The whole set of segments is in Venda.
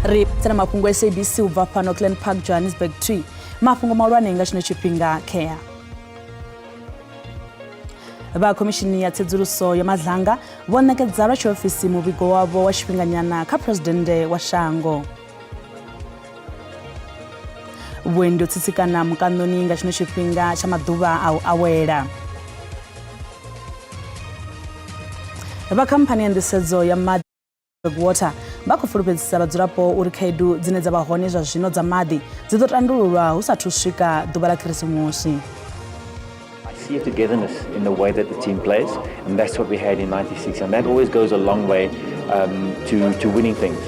Ri tsena mafhungo SABC u bva fhano Glen Park, Johannesburg 2. Mafhungo mahulwane nga tshino tshifhinga khea. Vha khomishini ya tsedzuluso ya Madlanga vho ṋekedza lwa tshiofisi muvhigo wavho wa tshifhinganyana kha phuresidennde wa shango. Vhuendi ho tsitsikana mukanoni nga tshino tshifhinga tsha maḓuvha a u awela. Vha khamphani ya nḓisedzo ya maḓi Water vha khou fulufhedzisa vhadzulapo uri khaedu dzine dza vha hone zwa zwino dza maḓi dzi ḓo tandululwa hu sathu swika ḓuvha ḽa Khirisimusi. I see a togetherness in the way that the team plays, and that's what we had in 96, and that always goes a long way to winning things.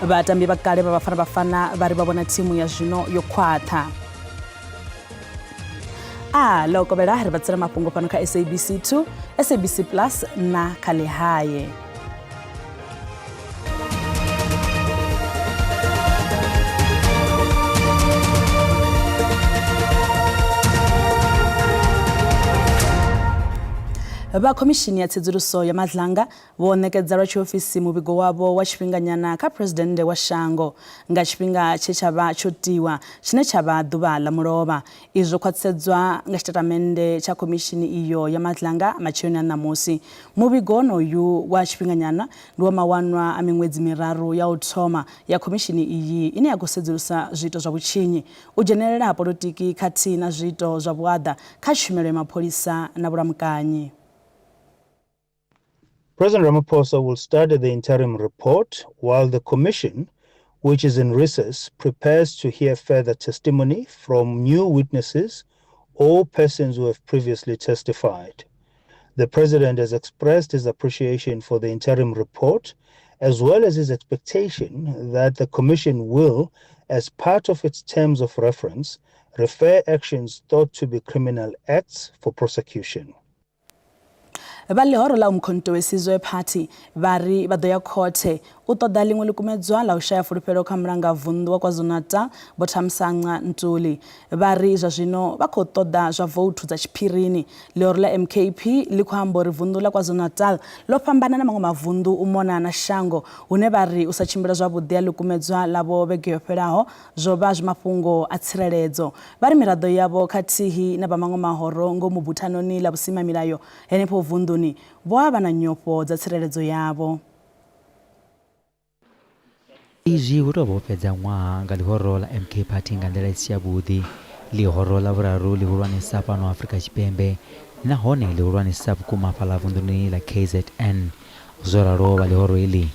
Vhatambi vha kale vha Bafana Bafana vha ri vha vhona thimu ya zwino yo khwaṱha. A ḽo kovhela ri vha tsela mafhungo fhano kha SABC 2, SABC Plus na kha Ḽihae. Vha khomishini ya tsedzuluso ya Madlanga vho ṋekedza lwa tshiofisi muvhigo wavho wa tshifhinganyana kha Phresidennde wa shango nga tshifhinga tshe tsha vha tsho tiwa tshine tsha vha ḓuvha ḽa mulovha. Izwi zwo khwaṱhisedzwa nga tshitatamennde tsha khomishini iyo ya Madlanga matsheloni a ṋamusi. Muvhigo wonoyu wa tshifhinganyana ndi wa mawanwa a miṅwedzi miraru ya u thoma ya khomishini iyi ine ya khou sedzulusa zwiito zwa vhutshinyi, u dzhenelela ha polotiki khathihi na zwiito zwa vhuaḓa kha tshumelo ya mapholisa na vhulamukanyi. President Ramaphosa will study the interim report while the commission, which is in recess, prepares to hear further testimony from new witnesses or persons who have previously testified. The president has expressed his appreciation for the interim report, as well as his expectation that the commission will, as part of its terms of reference, refer actions thought to be criminal acts for prosecution. Vha ḽihoro ḽa Umkhonto we Sizwe Party vha ri vha ḓo ya khothe u ṱoḓa ḽiṅwe ḽikumedzwa ḽa u shaya fulufhelo kha mulanga vunḓu wa KwaZulu-Natal Vho Thamsanqa Ntuli. Vha ri zwa zwino vha khou ṱoḓa zwa vouthu dza tshiphirini. Ḽihoro ḽa MKP ḽi khou amba uri vunḓu ḽa KwaZulu-Natal ḽo fhambana na maṅwe mavunḓu u mona na shango hune vha ri u sa tshimbila zwavhuḓi ha ḽikumedzwa ḽavho vhege yo fhelaho zwo vha zwi mafhungo a tsireledzo. Vha ri miraḓo yavho khathihi na vha maṅwe mahoro ngomu buthanoni ḽa vhusimamilayo henefho vunḓuni vho vha vha na nyofho dza tsireledzo yavho. Izwi hu tou vha u fhedza ṅwaha nga ḽihoro ḽa MK Party nga nḓila i si yavhuḓi, ḽihoro ḽa vhuraru ḽihulwanesa fhano Afrika Tshipembe nahone ḽihulwanesa vhukuma fhaḽa vunḓuni ḽa KZN. Zwo ralo vha ḽihoro iḽi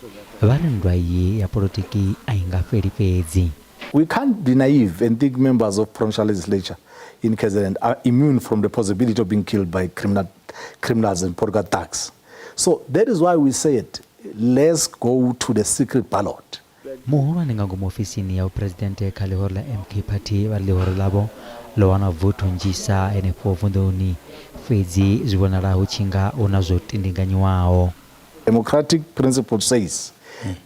vha ri nndwa iyi ya polotiki a i nga fheli fhedzi. We can't be naive and think members of provincial legislature in KZN are immune from the possibility of being killed by criminal, criminals and political thugs. So that is why we said, let's go to the secret ballot. Muhulwane nga ngomu ofisini ya vhuphuresidennde kha ḽihoro ḽa MK Party vha ri ḽihoro ḽavho ḽo wana vouthu nnzhisa henefho vunḓuni, fhedzi zwi vhonala hu tshi nga hu na zwo tindinganyiwaho. Democratic principle says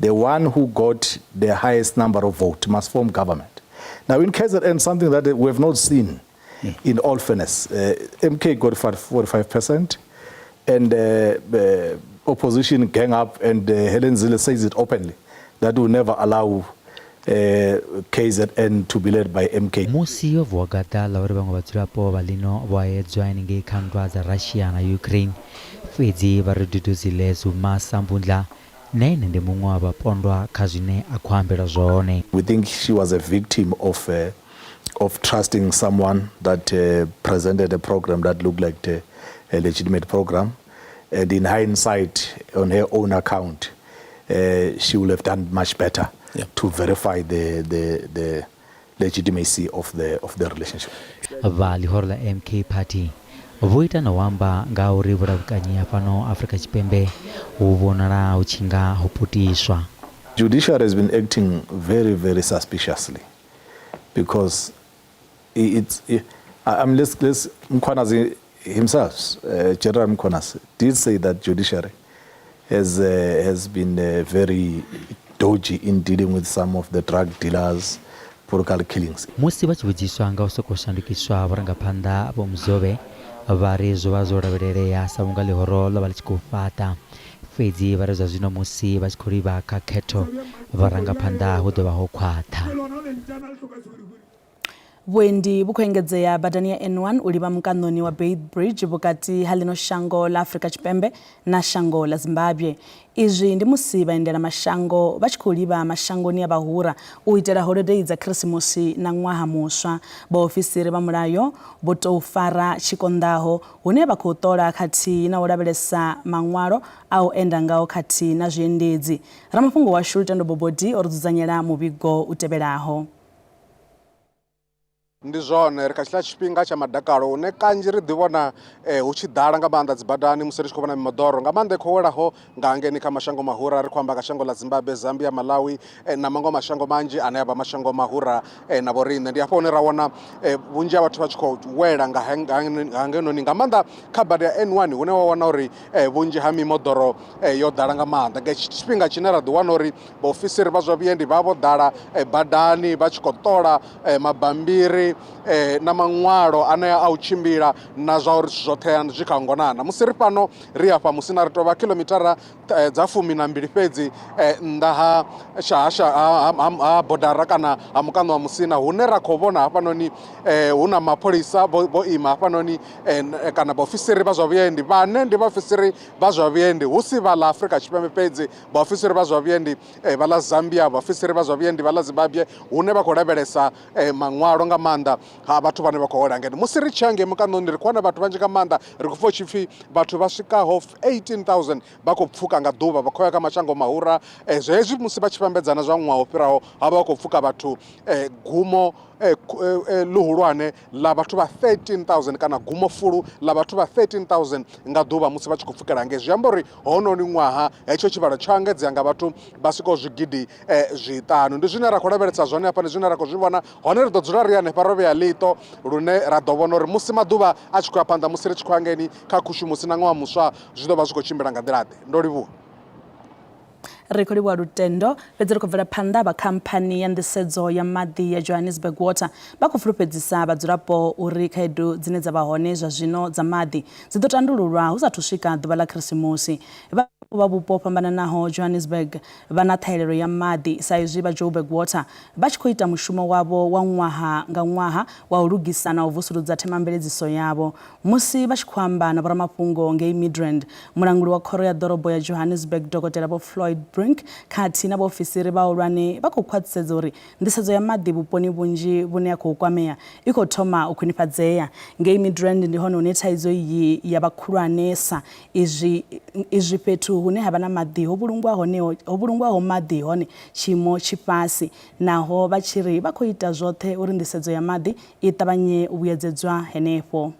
the one who got the highest number of votes must form government. Now in KZN, something that we have not seen in all fairness, MK got 45% and the opposition gang up and Helen Zille says it openly that will never allow KZN to be led by MK. Musi ho vuwa gaḓa ḽa uri vhaṅwe vhadzulapo vha ḽino vho haedzwa henengei kha nndwa dza Russia na Ukraine, fhedzi vha ri Duduzile Zuma Sambundla na ene ndi muṅwe wa vhapondwa kha zwine a khou ambelwa zwone. We think she was a victim of uh, of trusting someone that presented a program that looked like a legitimate program. And in hindsight, on her own account, she would have done much better to verify the legitimacy of the relationship. Vha ḽihoro ḽa MK Party vho ita na u amba nga uri vhulamukanyi ha fhano Afrika Tshipembe hu vhonala hu tshi nga ho putiswa. Judiciary has been acting very, very suspiciously because it's, I mean, let's, Mkhwanazi himself, General Mkhwanazi, did say that judiciary has been very dodgy in dealing with some of the drug dealers, political killings. Musi vha tshi vhudziswa nga u sokou shandukiswa ha vhurangaphanḓa Vho Mzobe vha ri zwo vha zwo lavhelelea sa vhunga ḽihoro ḽo vha ḽi tshi khou fhaṱa. Fhedzi vha ri zwa zwino musi vha tshi khou livha kha khetho, vhurangaphanḓa hu ḓo vha ho khwaṱha. Vhuendi vhu khou engedzea badani ya N1 u livha mukaṋoni wa Beitbridge vhukati ha ḽino shango ḽa Afrika Tshipembe na shango ḽa Zimbabwe. Izwi ndi musi vhaendela mashango vha tshi khou livha mashangoni a vhahura u itela holodei dza Khirisimusi na ṅwaha muswa. Vhaofisiri vha mulayo vho tou fara tshi konḓaho hune vha khou ṱola khathihi na u lavhelesa maṅwalo a u enda ngao khathihi na zwiendedzi. Ramafhungo washu Lutendo Bobodi o ri dzudzanyela muvhigo u tevhelaho. Ndi zwone, ri kha tshiḽa tshifhinga tsha madakalo hune kanzhi ri ḓi vhona hu tshi ḓala nga maanḓa dzi badani musi ri tshi khou vhona mimoḓoro nga maanḓa i khou welaho nga hangeini kha mashango mahura. Ri khou amba nga shango ḽa Zimbabwe, Zambia, Malawi na maṅwe mashango manzhi ane a vha mashango mahura na vho riṋe. Ndi hafho hune ra wana vhunzhi ha vhathu vha tshi khou wela nga hangeinoni nga maanḓa kha bada ya N1 hune wa wana uri vhunzhi ha mimoḓoro yo ḓala nga maanḓa. Nga tshifhinga tshine ra ḓi wana uri vhaofisiri vha zwa vhuendi vha vho ḓala badani vha tshi khou ṱola mabambiri na maṅwalo anea a u tshimbila na zwa uri zwithu zwoṱhe zwi kha ngonana. Musi ri fhano ri afha Musina ri tovha khilomithara dza 12 fhedzi nnḓa ha ha bodara kana ha mukano wa Musina, hune ra khou vhona hafhanoni hu na mapholisa vho ima hafhanoni kana vhaofisiri vha zwa vhuendi vhane ndi vhaofisiri vha zwa vhuendi hu si vha ḽa Afrika Tshipembe fhedzi, vhaofisiri vha zwa vhuendi vha ḽa Zambia, vhaofisiri vha zwa vhuendi vha ḽa Zimbabwe, hune vha khou lavhelesa maṅwalo nga maanḓa ha vhathu vhane vha khou hola ngeno. Musi ri tshi ya ngei mukanoni ri khou wana vhathu vhanzhi nga maanḓa, ri khou pfa hu tshi pfhi vhathu vha swikaho 18,000 vha khou pfuka nga ḓuvha vha khou ya kha mashango mahura. Hezwi musi vha tshi vhambedzana zwa ṅwaha wo fhiraho ha vha hu khou pfuka vhathu gumo ḽihulwane ḽa vhathu vha 13,000 kana gumo fulu ḽa vhathu vha 13,000 nga ḓuvha musi vha tshi khou pfukela ngei. Zwi amba uri hononi ṅwaha hetsho tshivhalo tsho engedzea nga vhathu vha swikaho zwigidi zwiṱanu. Ndi zwine ra khou lavhelesa zwone hafha, ndi zwine ra khou zwi vhona hone. Ri ḓo dzula ri hanefha ro vhea ḽiṱo lune ra ḓo vhona uri musi maḓuvha a tshi khou ya phanḓa, musi ri tshi khou ya ngeni kha khushumusi na ṅwaha muswa, zwi ḓo vha zwi khou tshimbila nga nḓila ḓe. Ndo livhuwa. Ri khou livhuwa Lutendo, fhedzi ri khou bvela phanḓa. Vha khamphani ya nḓisedzo ya maḓi ya Johannesburg Water vha khou fulufhedzisa vhadzulapo uri khaedu dzine dza vha hone zwa zwino dza maḓi dzi ḓo tandululwa hu sathu swika ḓuvha ḽa Khirisimusi. Vhadzulapo vha vhupo ho fhambananaho Johannesburg vha na ṱhahelelo ya maḓi sa izwi vha Joburg Water vha tshi khou ita mushumo wavho wa ṅwaha nga ṅwaha wa u lugisa na u vusuludza themamveledziso yavho. Musi vha tshi khou amba na vhoramafhungo ngei Midrand, mulanguli wa khoro ya ḓorobo ya Johannesburg Dokotela Vho Floyd Brink khathihi na vhaofisiri vhahulwane vha khou khwaṱhisedza uri nḓisedzo ya maḓi vhuponi vhunzhi vhune ha khou kwamea i khou thoma u khwinifhadzea. Ngei Midrand ndi hone hune thaidzo iyi ya vha khulwanesa izwi izwi fhethu hune ha vha na maḓi ho vhulungwa hone ho vhulungwaho maḓi hone tshiimo tshi fhasi naho vha tshi ri vha khou ita zwoṱhe uri nḓisedzo ya maḓi i ṱavhanye u vhuyedzedzwa henefho.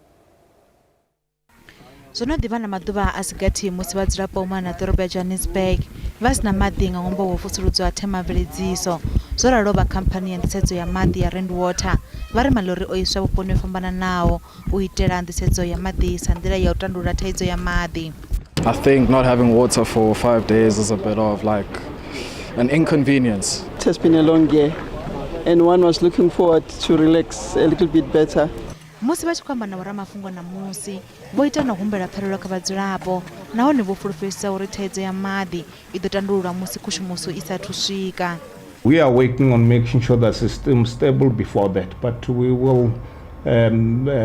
Zwo no ḓi vha na maḓuvha a si gathi musi vhadzulapo u mona na ḓorobo ya Johannesburg vha si na maḓi nga ṅwambo wa u vusuludzwa ha themamveledziso. Zwo ralo vha khamphani ya nḓisedzo ya maḓi ya Rand Water vha ri maḽori o iswa vhuponi ho fhambananaho u itela nḓisedzo ya maḓi sa nḓila ya u tandulula thaidzo ya maḓi. I think not having water for 5 days is a bit of like an inconvenience. It has been a long year and one was looking forward to relax a little bit better. Musi vha tshi khou amba na vhoramafhungo ṋamusi, vho ita na u humbela pfarelo kha vhadzulapo nahone vho fulufhedzisa uri thaidzo ya maḓi i ḓo tandululwa musi khushumusu i sa athu swika. We are working on making sure that system is stable before that, but we will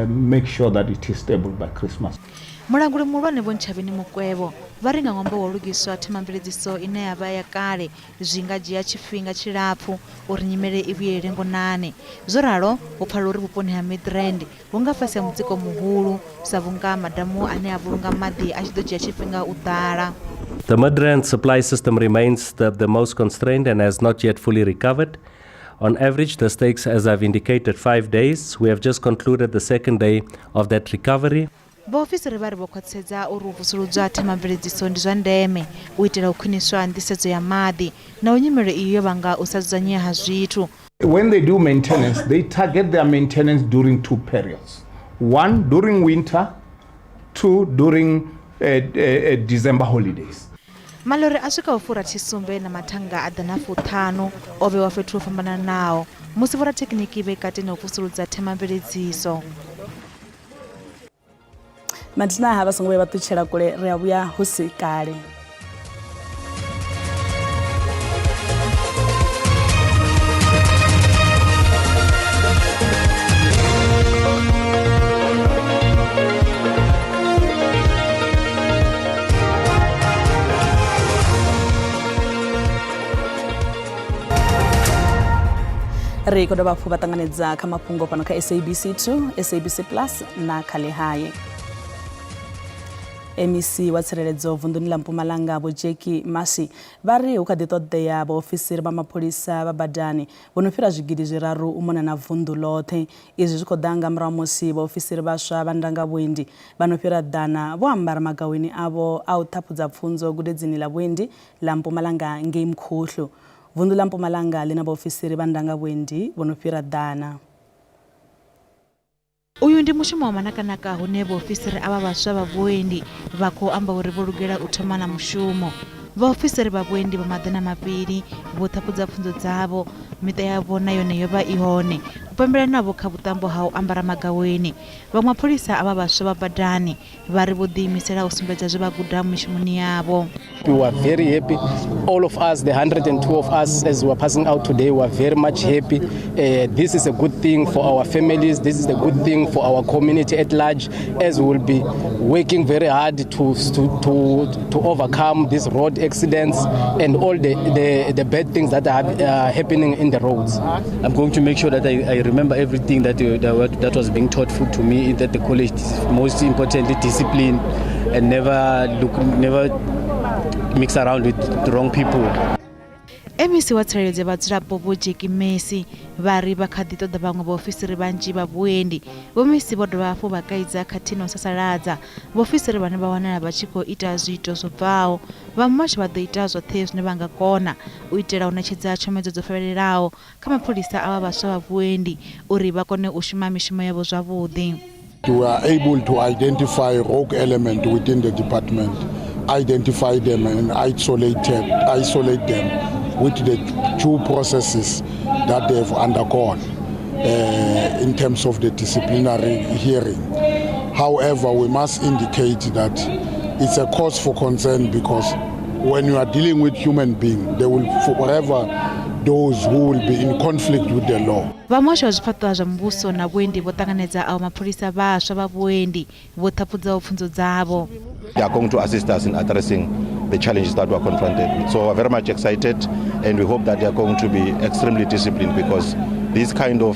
make sure that it is stable by Christmas. Mulanguli muhulwane Vho Ntshavheni Mukwevho vha ri nga ṅwambo wa u lugiswa themamveledziso ine ya vha ya kale zwi nga dzhia tshifhinga tshilapfu uri nyimele i vhuyelele ngonani. Zwo ralo, hu pfala uri vhuponi ha Midrand hu nga fhasi ha mutsiko muhulu sa vhunga madamu ane a vhulunga maḓi a tshi ḓo dzhia tshifhinga u ḓala. The Midrand supply system remains the most constrained and has not yet fully recovered. On average, this takes, as I've indicated, 5 days. We have just concluded the second day of that recovery. Vhaofisiri vha ri vho khwaṱhisedza uri u vusuludzwa ha themamveledziso ndi zwa ndeme u itela u khwiniswa ha nḓisedzo ya maḓi, naho nyimele iyi yo vhanga u sa dzudzanyea ha zwithu. When they do maintenance, they target their maintenance during two periods. One, during winter, two, during December holidays. Maḽori a swikaho furathisumbe na mathannga a ḓana fuṱhanu o vhewa fhethu ho fhambananaho musi vhorathekiniki vhe kati na u vusuludza themamveledziso. Mathina ha vha songo vhuya vha ṱutshela kule, ri a vhuya hu si kale. Ri khou dovha hafhu vha ṱanganedza kha mafhungo fhano kha SABC 2, SABC Plus na kha Ḽihae. MEC wa tsireledzo vunḓuni ḽa Mpumalanga Vho Jackie Mashi vha ri hu kha ḓi ṱoḓea vhaofisiri vha mapholisa vha badani vho no fhira zwigidi zwiraru u mona na vunḓu ḽoṱhe. Izwi zwi khou ḓa nga murahu musi vhaofisiri vhaswa vha ndanga vhuendi vha no fhira ḓana vho ambara magaweni avho a u ṱhaphudza pfunzo gudedzini ḽa vhuendi ḽa Mpumalanga ngei Mkhuhlu. Vunḓu ḽa Mpumalanga ḽi na vhaofisiri vha ndanga vhuendi vho no fhira ḓana. Uyu ndi mushumo wa manakanaka hune vhaofisiri avha vhaswa vha vhuendi vha khou amba uri vho lugela u thoma na mushumo. Vhaofisiri vha vhuendi vha 200 vho ṱhaphudza pfunzo dzavho, miṱa yavho na yone yo vha i hone u pembela navho kha vhuṱambo ha u ambara magaweni. Vhaṅwe mapholisa avha vhaswa vha badani vha ri vho ḓiimisela u sumbedza zwe vha guda mishumoni yavho. We are very happy. All of us, the 102 of us, as we are passing out today, we are very much happy. This is a good thing for our families. This is a good thing for our community at large, as we will be working very hard to overcome these road accidents and all the bad things that are happening in the roads. I'm going to make sure that I remember everything that was being taught to me at the college. Most importantly, discipline, and never mix around with the wrong people. MEC wa tsireledzo ya vhadzulapo Vho Jackie Massey vha ri vha kha ḓi ṱoḓa vhaṅwe vhaofisiri vhanzhi vha vhuendi. Vho Massey vho dovha hafhu vha kaidza khathihi na u sasaladza vhaofisiri vhane vha wanala vha tshi khou ita zwiito zwo bvaho. Vha muhasho vha ḓo ita zwoṱhe zwine vha nga kona u itela u ṋetshedza tshomedzo dzo fhelelaho kha mapholisa avha vhaswa vha vhuendi uri vha kone u shuma mishumo yavho zwavhuḓi. We are able to identify rogue element within the department, identify them and isolate them with the two processes that they have undergone in terms of the disciplinary hearing. However, we must indicate that it's a cause for concern, because when you are dealing with human beings, they will forever those who will be in conflict with the law. Vha muhasho wa zwifhaṱwa zwa muvhuso na vhuendi vho ṱanganedza avho mapholisa vhaswa vha vhuendi vho ṱhaphudzaho pfunzo dzavho. They are going to assist us in addressing the challenges that we are confronted with. So we're very much excited, and we hope that they are going to be extremely disciplined, because this kind of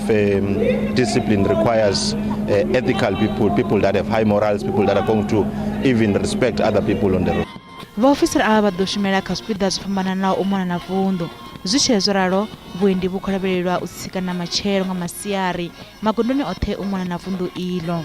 discipline requires ethical people, people that have high morals, people that are going to even respect other people on the road. Vhaofisiri avha vha ḓo shumela kha zwipiḓa zwo fhambananaho u mona na vunḓu. Zwi tshee zwo ralo, vhuendi vhu khou lavhelelwa u tsika na matshelo nga masiari magondoni oṱhe u mona na vunḓu iḽo.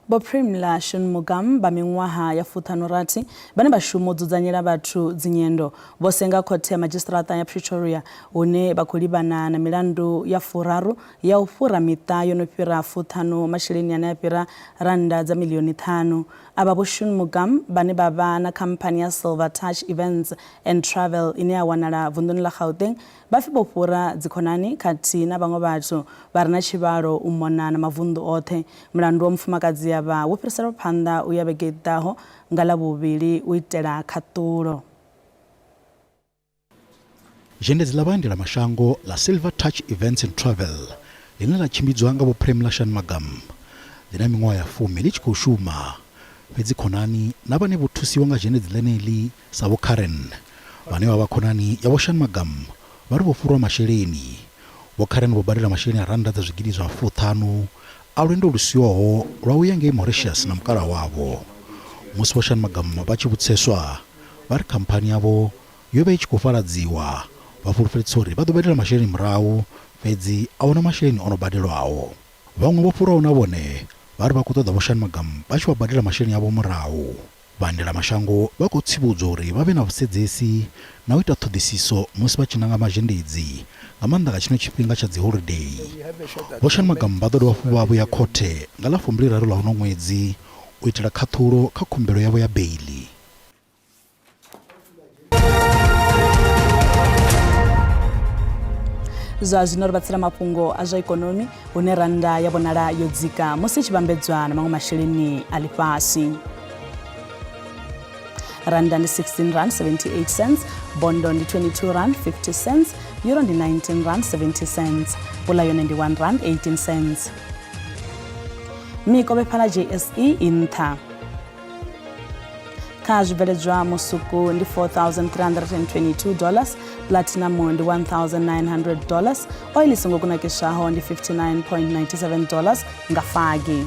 Vho Primla Shanmugam vha miṅwaha ya 56 vhane vha shuma u dzudzanyela vhathu dzinyendo vho senga khothe ya madzhisiṱiraṱa ya Pretoria hune vha khou livhana na milandu ya 30 ya u fhura miṱa yo no fhira 50 masheleni ane a fhira rannda dza miḽioni 5. Avha Vho Shanmugam vhane vha vha na khamphani ya Silver Touch Events and Travel ine ya wanala vunḓuni ḽa Gauteng vha pfi vho fhura dzikhonani khathihi na vhaṅwe vhathu vha re na tshivhalo u mona na mavunḓu oṱhe. Mulandu wa mufumakadzi avha wo fhiriselwa phanḓa u ya vhege i ḓaho nga Ḽavhuvhili u itela khaṱulo. Zhendedzi ḽa vhaendela mashango ḽa Silver Touch Events and Travel ḽine ḽa tshimbidzwa nga Vho Premla Shanmugam ḽi na miṅwaha ya 10 ḽi tshi khou shuma. Fhedzi khonani na vhane vho thusiwa nga zhendedzi ḽeneḽi sa Vho Karen vhane vha vha khonani ya Vho Shanmugam vha ri vho fhurwa masheleni. Vho Karen vho badela masheleni a rannda dza zwigidi zwa 50 a lwendo lu sihoho lwa u ya ngei Mauritius na mukala wavho. Musi Vho Shanmugam vha tshi vhudziseswa, vha ri khamphani yavho yo vha i tshi khou fhaladziwa, vha fhulufhedzisa uri vha ḓo badela masheleni murahu, fhedzi a huna masheleni o no badelwaho. Vhaṅwe vho fhurwaho na vhone vha ri vha khou ṱoḓa Vho Shanmugam vha tshi vha badela masheleni avho murahu. Vhaendelamashango vha khou tsivhudzwa uri vha vhe na vhusedzesi na u ita ṱhoḓisiso musi vha tshi nanga mazhendedzi, nga maanḓa nga tshino tshifhinga tsha dziholodei. Vho Shanmugam vha ḓo dovha hafhu vha vhuya khothe nga ḽa 23 ḽa uno ṅwedzi u itela khaṱhulo kha khumbelo yavho ya beiḽi. Zwa zwino ri vha tsela mafhungo a zwa ikonomi hune rannda ya vhonala yo dzika musi i tshi vhambedzwa na maṅwe masheleni a ḽifhasi. Randa ndi 16 rand 78 cents, bondo ndi 22 rand 50 cents, euro ndi 19 rand 70 cents, pula yone ndi 1 rand 18 cents. Mikovhe fhala JSE i nṱha. Kha zwibveledzwa musuku ndi 4322 dollars, platinum ndi 1900 dollars, oil i songo kunakiswaho ndi 59.97 dollars nga fagi.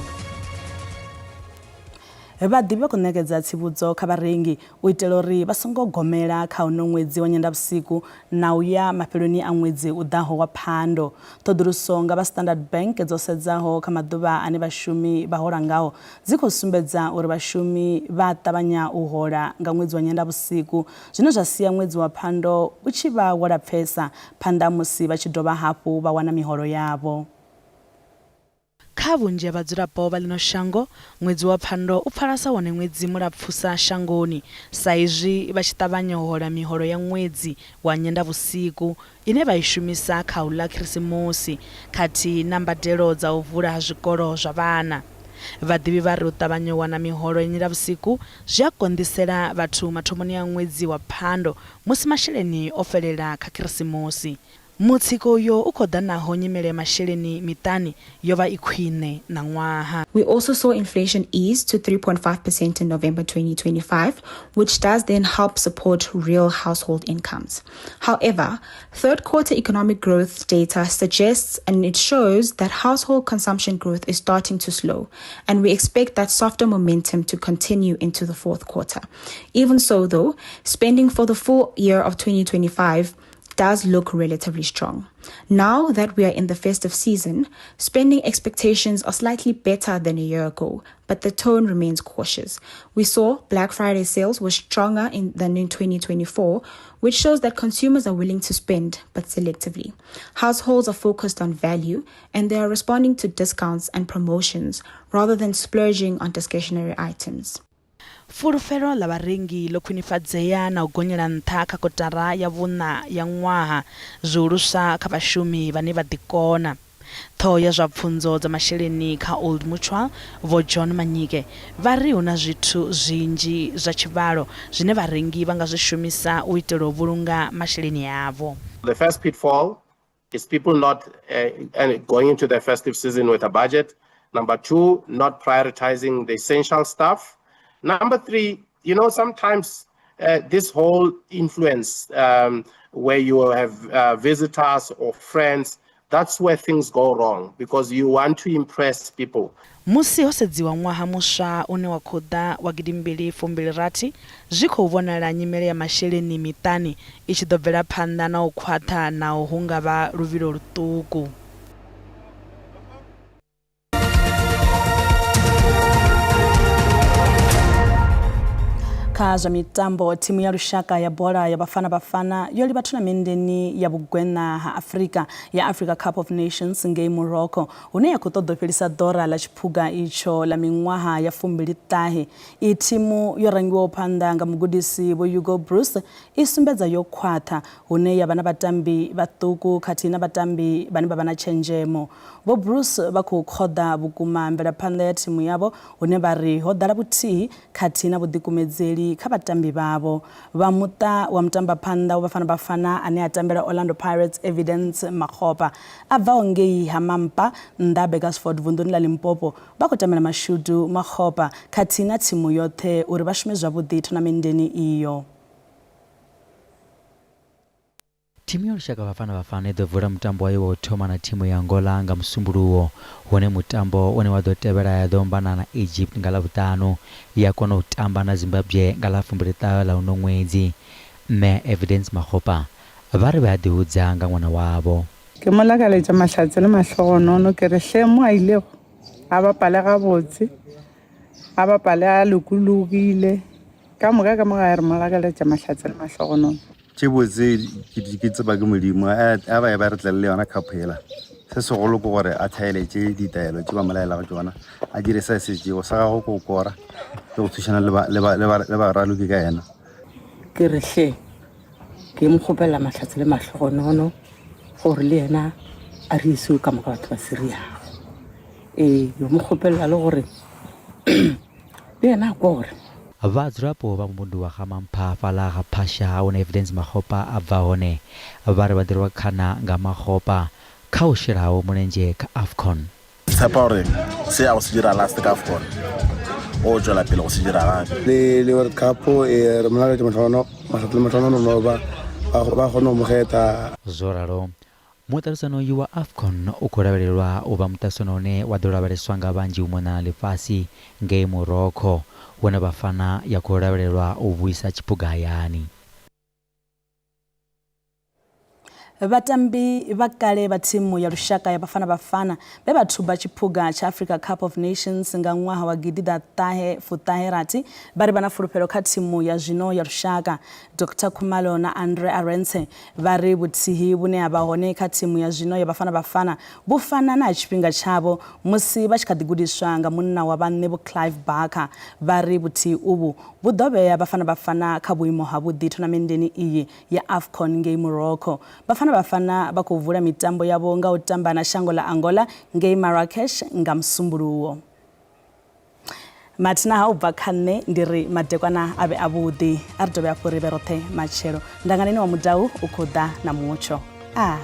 Vhaḓivhi vha khou ṋekedza tsivhudzo kha vharengi u itela uri vha songo gomela kha uno ṅwedzi wa Nyendavhusiku na u ya mafheloni a ṅwedzi u ḓaho wa Phando. Ṱhoḓuluso nga vha Standard Bank dzo sedzaho kha maḓuvha ane vhashumi vha hola ngao dzi khou sumbedza uri vhashumi vha a ṱavhanya u hola nga ṅwedzi wa Nyendavhusiku, zwine zwa sia ṅwedzi wa Phando u tshi vha wo lapfesa phanḓa ha musi vha tshi dovha hafhu vha wana miholo yavho. Kha vhunzhi ha vhadzulapo vha ḽino shango, ṅwedzi wa Phando u pfala sa wone ṅwedzi mulapfusa shangoni sa izwi vha tshi ṱavhanya u hola miholo ya ṅwedzi wa Nyendavhusiku ine vha i shumisa kha u ḽa Khirisimusi khathihi na mbadelo dza u vula ha zwikolo zwa vhana. Vhaḓivhi vha ri u ṱavhanya u wana miholo ya Nyendavhusiku zwi a konḓisela vhathu mathomoni a ṅwedzi wa Phando musi masheleni o fhelela kha Khirisimusi. Mutsiko uyo u khou ḓa naho nyimele ya masheleni miṱani yo vha i khwine ṋaṅwaha. We also saw inflation ease to 3.5% in November 2025, which does then help support real household incomes. However, third quarter economic growth data suggests and it shows that household consumption growth is starting to slow, and we expect that softer momentum to continue into the fourth quarter. Even so, though, spending for the full year of 2025 does look relatively strong. Now that we are in the festive season, spending expectations are slightly better than a year ago, but the tone remains cautious. We saw Black Friday sales were stronger in, than in 2024, which shows that consumers are willing to spend, but selectively. Households are focused on value and they are responding to discounts and promotions rather than splurging on discretionary items. Fulufhelo ḽa vharengi ḽo khwinifhadzea na u gonyela nṱha kha kotara ya vhuṋa ya ṅwaha, zwihulusa kha vhashumi vhane vha ḓikona. Ṱhoho ya zwa pfunzo dza masheleni kha Old Mutual, Vho John Manyike, vha ri hu na zwithu zwinzhi zwa tshivhalo zwine vharengi vha nga zwi shumisa u itela u vhulunga masheleni avho. The first pitfall is people not going into the festive season with a budget. Number two, not prioritizing the essential stuff. Number three, you know, sometimes this whole influence where you have visitors or friends, that's where things go wrong because you want to impress people. Musi ho sedziwa ṅwaha muswa une wa khou ḓa wa gidimbili fumbili rathi, zwi khou vhonala nyimele ya masheleni miṱani i tshi ḓo bvela phanḓa na u khwaṱha naho hu nga vha luvhilo luṱuku. Kha zwa mitambo, thimu ya lushaka ya bola ya Bafana Bafana yo livha thonamenndeni ya vhugweṋa ha Afrika ya Africa Cup of Nations ngei Morocco, hune ya khou ṱoḓa u fhelisa ḓora ḽa tshiphuga itsho ḽa miṅwaha ya fumbili ṱahe. Iyi thimu yo rangiwaho phanḓa nga mugudisi Vho Hugo Broos i sumbedza yo khwaṱha, hune ya vha na vhatambi vhaṱuku khathihi na vhatambi vhane vha vha na tshenzhemo. Vho Broos vha khou khoḓa vhukuma mvelaphanḓa ya thimu yavho hune vha ri ho ḓala vhuthihi khathihi na vhuḓikumedzeli kha vhatambi vhavho. Vha muṱa wa mutambaphanḓa wa Bafana Bafana ane a tambela Orlando Pirates Evidence Makgopa a bvaho ngei ha Mampa nnḓa ha Burgersfort vunḓuni ḽa Limpopo vha khou tamela mashudu Makgopa khathihi na thimu yoṱhe uri vha shume zwavhuḓi thonamenndeni iyo. Thimu ya lushaka Bafana Bafana i ḓo vula mutambo wayo wa u thoma na thimu ya Angola nga Musumbuluwo, hune mutambo une wa ḓo tevhela ya ḓo ombana na Egypt nga Ḽavhuṱanu, ya kona u tamba na Zimbabwe nga ḽa 25 ḽa uno ṅwedzi. Mme a Evidence Makgopa vha ri vha a ḓihudza nga ṅwana wavho. Ke mo lakaletša mahlatse le mahlogonono, ke re hle mo a ilego a bapale gabotse, a bapale a lokologile, ka moka ka mo gae re mo lakaletša mahlatse le mahlogonono. Tše botse ke tseba ke Modimo a ba ye ba re tlele le yona cup yela. Se segolo ke gore a thaeletše ditaelo tše ba mo laelago tšona, a dire se a se tšego. Sa gagwe ke go kora le go thušana le baraloki ka yena. Ke re hle ke mo kgopela mahlatse le mahlogonono gore le yena a re iseo ka moka batho ba Siriago. Ee, yo mo kgopelela le gore le yena a kore. Vhadzulapo vha muvhundu wa Ga Mampha fhaḽa ga Phasha hune Evidence Makgopa a bva hone vha ri vha ḓirwa khana nga Makgopa kha u shelaho mulenzhe kha Afcon. Tshepa gore se a go se dira last ka Afcon o tšwela pele go se dira gape. Le le World Cup e re molaletše matlhono matlhatlo matlhono no ba ba kgone go mo kgetha. Zwo ralo, muṱaṱisano uyu wa Afcon u khou lavhelelwa u vha muṱaṱisano une wa ḓo lavheleswa nga vhanzhi u mona na ḽifhasi ngei Morocco, hune Bafana ya khou lavhelelwa u vhuisa tshiphuga hayani. Vhatambi vha kale vha thimu ya lushaka ya Bafana Bafana vhe vha thuba tshiphuga tsha Africa Cup of Nations nga ṅwaha wa gidiḓa ṱahe fuṱahe rathi vha ri vha na fulufhelo kha thimu ya zwino ya lushaka. Doctor Khumalo na Andre Arendse vha ri vhuthihi vhune ha vha hone kha thimu ya zwino ya Bafana Bafana vhu fana na ha tshifhinga tshavho musi vha tshi kha ḓi gudiswa nga munna wa vhaṋe Vho Clive Barker. Vha ri vhuthihi uvhu vhu ḓo vhea Bafana Bafana kha vhuimo havhuḓi thonamenndeni iyi ya Afcon ngei Morocco. Bafana Bafana vha khou vula mitambo yavho nga u tamba na shango ḽa Angola ngei Marrakesh nga Musumbuluwo. Mathina ha u bva kha nṋe ndi ri madekwana a vhe avhuḓi. A ri dovhe hafhu ri vhe roṱhe matshelo. Ndanganeni wa Mudau u khou ḓa na mutsho. A.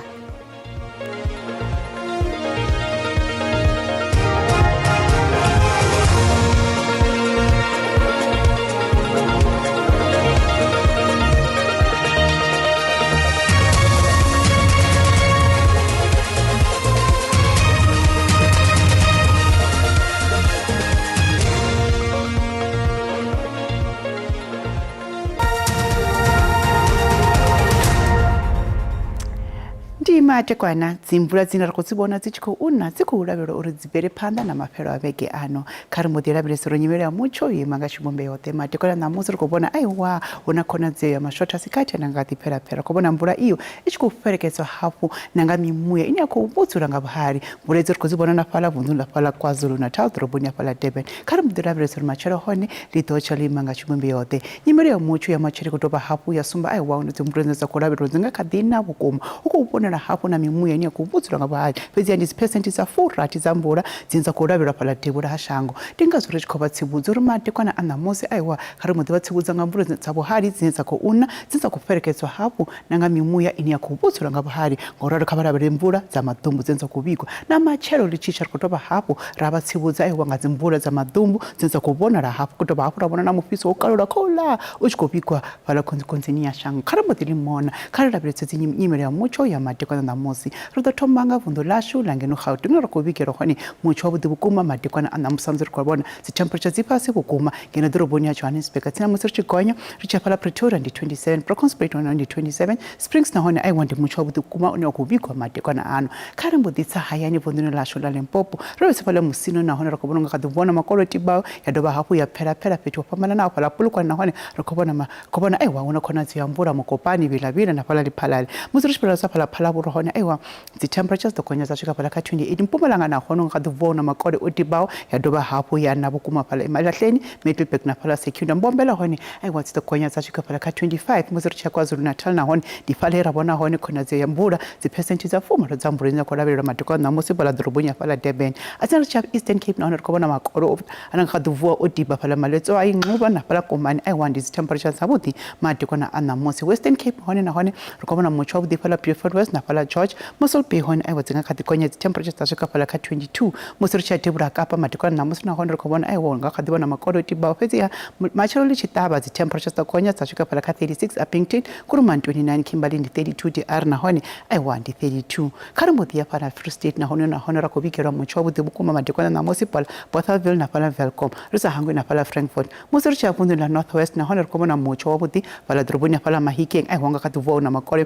Ndi matekwana dzimvula dzine ra khou dzi vhona dzi tshi khou na dzi khou lavhelelwa uri dzi bvele phanḓa na mafhelo a vhege ano. Kha ri mbo ḓi lavhelesa uri nyimele ya mutsho yo ima nga tshivhumbeo ḓe. Matekwana ṋamusi ri khou vhona aiwa hu na khonadzeo ya mashotha a si kati ane a nga ḓi pfela-pfela. Ri khou vhona mvula iyo i tshi khou fhelekedzwa hafhu na nga mimuya ine ya khou vhudzula nga vhuhali. Mvula idzo ri khou dzi vhona na fhaḽa vunḓuni ḽa fhaḽa KwaZulu-Natal ḓoroboni ya fhaḽa Durban. Kha ri mbo ḓi lavhelesa uri matshelo hone ḽi ḓo tsha ḽo ima nga tshivhumbeo ḓe. Nyimele ya mutsho ya matshelo i khou dovha hafhu ya sumba aiwa hune dzimvula dzine dza khou lavhelelwa dzi nga kha ḓi na vhukuma. Hu khou vhonala hafhu na mimuya ine ya khou vhudzula nga vhuhali, fhedziha ndi dziphesenthe dza furathi dza mvula dzine dza khou lavhelelwa fhaḽa devhula ha shango. Ndi ngazwo ri tshi khou vha tsivhudza uri madekwana a ṋamusi aiwa kha ri mbo ḓi vha tsivhudza nga mvula dza vhuhali dzine dza khou na, dzine dza khou fhelekedzwa hafhu na nga mimuya ine ya khou vhudzula nga vhuhali. Ngauralo kha vha lavhelele mvula dza maḓumbu dzine dza khou vhigwa. Na matshelo ḽi tshi tsha ri khou dovha hafhu ra vha tsivhudza aiwa nga dzimvula dza maḓumbu dzine dza khou vhonala hafhu. Khou dovha hafhu ra vhona na mufhiso wo kalula khouḽa u tshi khou vhigwa fhaḽa khonzikhonzini ya shango. Kha ri mbo ḓi ḽi mona, kha ri lavhelese dzi nyimele ya mutsho ya madekwana ṋamusi. Ri ḓo thoma nga vunḓu ḽashu ḽa ngeno Gauteng hune ra khou vhigelwa hone mutsho wavhuḓi vhukuma madekwana a ṋamusi sa musi ri khou vhona dzi temperature dzi fhasi vhukuma ngeno ḓoroboni ya Johannesburg. Tsini musi ri tshi gonya ri tshi ya fhaḽa Pretoria ndi 27, Bronkhorstspruit hone ndi 27, Springs nahone aiwa ndi mutsho wavhuḓi vhukuma une wa khou vhigwa madekwana ano. Kha ri mbo ḓi tsa hayani vunḓuni ḽashu ḽa Limpopo ro vhesa fhaḽa Musina nahone ri khou vhona unga kha ḓi vhona makolo tibaho ya dovha hafhu ya pfela pfela fhethu ho fhambananaho fhaḽa Polokwane nahone ri khou vhona khou vhona aiwa hu na khonadzeo ya mvula Mokopane, Vila-Vila na fhaḽa Lephalale. Musi ri tshi fhirela sa fhaḽa Phalaborwa hone aiwa dzi temperatures ḓo gonya dza swika fhaḽa kha 28. Mpumalanga na hone nga ḓi vuwa hu na makole o tibaho ya dovha hafhu ya na vhukuma fhaḽa Emalahleni, Middelburg na fhaḽa Secunda. Mbombela hone aiwa dzi ḓo gonya dza swika fhaḽa kha 25. Musi ri tshi ya KwaZulu-Natal na hone ndi fhaḽa he ra vhona hone khonadzeo ya mvula dzi phesenthe dza fumalo dza mvula ine ya khou lavhelelwa madekwana a ṋamusi fhaḽa ḓoroboni ya fhaḽa Durban. Atsina ri tshi ya Eastern Cape na hone ri khou vhona makole ane nga kha ḓi vuwa o tiba fhaḽa Maletswai, Nxuba na fhaḽa Komani aiwa ndi dzi temperature dzavhuḓi madekwana a ṋamusi. Western Cape hone na hone ri khou vhona mutsho wavhuḓi fhaḽa Beaufort West na fhaḽa George. Mossel Bay hone aiwa dzi nga kha ḓi gonya dzi temperature dza swika fhaḽa kha 22. Musi ri tshi ya devhula ha Kapa madekwana a ṋamusi na hone ri khou vhona aiwa nga kha ḓi vhona makole o tibaho fhedziha matshelo ḽi tshi ṱavha dzi temperature dza gonya dza swika fhaḽa kha 36 Upington, Kuruman 29, Kimberley ndi 32, De Aar nahone aiwa ndi 32. Kha ri mbo ḓi ya fhaḽa Free State nahone nahone ra khou vhigelwa mutsho wavhuḓi vhukuma madekwana ṋamusi fhaḽa Bothaville na fhaḽa Welkom, ri sa hangwi na fhaḽa Frankfort. Musi ri tshi ya vunḓuni ḽa North West nahone ri khou vhona mutsho wavhuḓi fhaḽa ḓoroboni ya fhaḽa Mahikeng aiwa nga kha ḓi vuwa hu na makole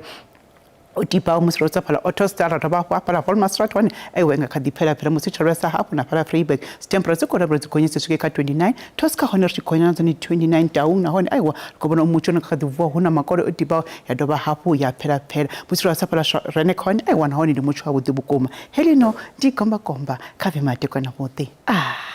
o tibaho musi ro tsa fhaḽa Ottosdal ra dovha hafhu hafhaḽa Wolmaranstad hone aiwa i nga kha ḓi pfela phela musi tshi lavhelesa hafhu na fhaḽa Vryburg dzi temperature dzi khou lavhelelwa dzi gonye dzi swike kha 29 Tosca hone ri tshi gonya nadzo ndi 29 Taung nahone aiwa ri khou vhona mutsho no kha ḓi vuwa hu na makole o tibaho ya dovha hafhu ya pfela pfela musi ro lavhelesa fhaḽa Renekon aiwa nahone ndi mutsho wavhuḓi vhukuma. Heḽino ndi gombakomba kha vhe madekwana vhuḓi. Ah.